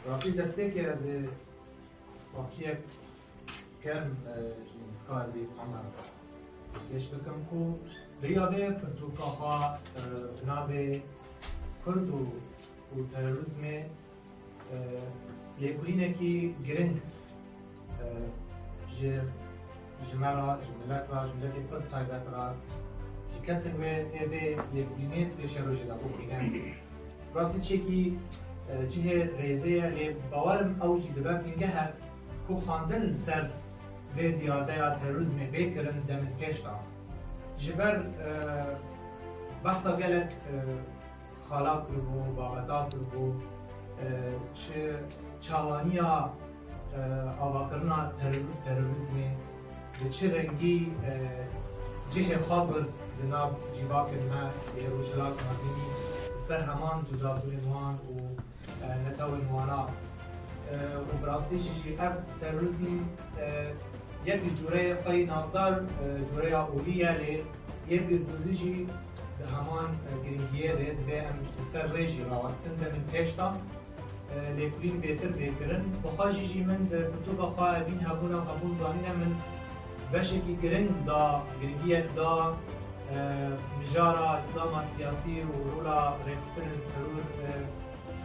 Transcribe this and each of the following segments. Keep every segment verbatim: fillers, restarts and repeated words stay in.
Rastî destpêkê ez ê spasiyek germ ji nivîskar Îdrîs Omer pêşkêş bikim ku bi riya vê pirtûka xwe bi navê Kurd û û terorîzmê lêkolînekî giring ji ji me re, ji milet re, ji miletê Kurd taybet re, ji kesên wê ê vê lêkolînê di pêşerojê de bixwîne. Rastî çekî cihê rêzê ye, lê bawerim ew jî dibe bingehek ku xwendin li ser vê diyardeya terorîzmê bê kirin demên pêş de. Ji ber behsa gelek xala kiribû, babeta kiribû, çi çawaniya avakirina teror-, terorîzmê bi çi rengî cihê xwe girt di nav civakên me yê Rojhilata Navînî li ser heman cudabûyên wan û netewên wana. Û bi rastî jî jî ev terorîzm yek ji cûreyê xwe yî navdar, cûreya olî ye, lê yê bîrdozî jî di heman giringiyê de divê em li ser wê jî rawestin demên pêş de lêkolîn bêtir bê kirin. Bi xwe jî jî min di pirtûka xwe evîn hebûna hebûn zanîne min beşekî giring da, giringiyek da mijara Îslama siyasî û rola rêxistinên teror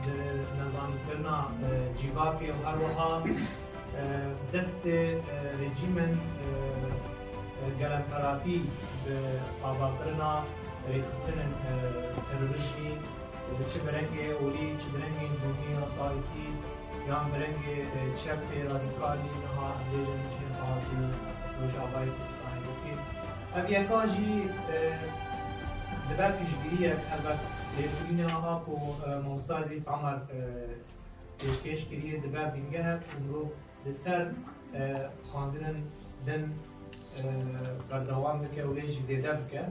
di nezanîkirina civakê û her wiha destê rejîmên gelemperatî bi avakirina rêxistinên terorîstî, çi bi rengê olî, çi bi rengên cûnî ya taîfî, yan bi rengê çepê radîkalî, niha em bêjin cihê xwe di Rojavayê Kurdistanê dikî. Ev yeka jî dibe piştgiriyek, helbet lêkolîna a ku mamosta Îdrîs Omer pêşkêş kiriye dibe bingehek ku mirov li ser xwendinên din berdewam bike û lê jî zêde bike.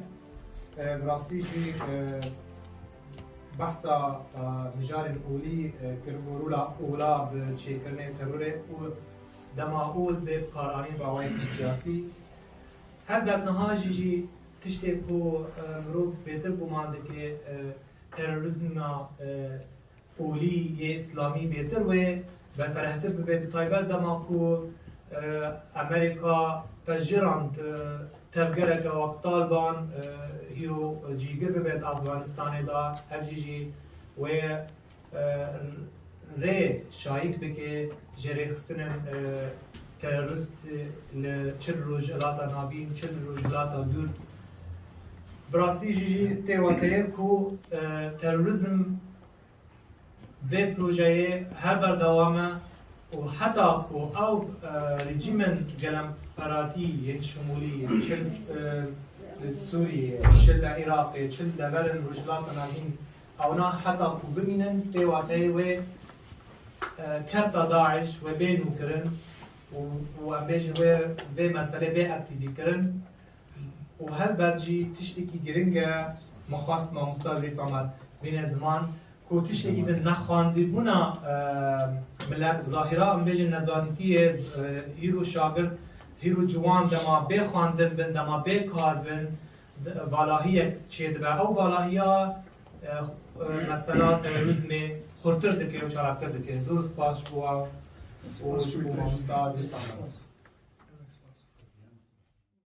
Bi rastî jî behsa mijarên olî kiribû, rola ola bi çêkirinê terorê û dema ol bê bi kar anîn bi awayekî siyasî. Helbet niha jî jî tiştê ku mirov bêtir guman dike, terorîzma olî yê îslamî bêtir wê berfirehtir bibe, bi taybet dema ku Amerîka pejirand tevgereke wek Taliban hîro cîgir bibe di Afganistanê de, ev jî jî wê rê şayîk bike ji rêxistinên terorîst li çi li Rojhilata Navîn, çi li Rojhilata Dûr. Bi rastî jî jî tê wateyê ku terorîzm vê projeyê her berdewam e û heta ku ew rejîmên gelemperatî yên şimûlî çi li Sûriyê, çi li Iraqê, çi li deverên Rojhilata Navîn, ewna heta ku bimînin, tê wateyê wê kerta DAIŞ wê bê nûkirin û, û em bêjin wê vê meselê bê aktîvî kirin. Û helbet jî tiştekî giring e, min xwest mamosta Îdrîs Omer bîne ziman, ku tiştekî di nexwendibûna milet, zahîra em bêjin nezanîtiyê, îro şagird, îro ciwan dema bê xwendin bin, dema bê kar bin, valahiyek çêdibe. Ew valahiya mesela terorîzmê xurtir dike û çalaktir dike. Zor spas ji bo we û ji bo mamosta Îdrîs Omer.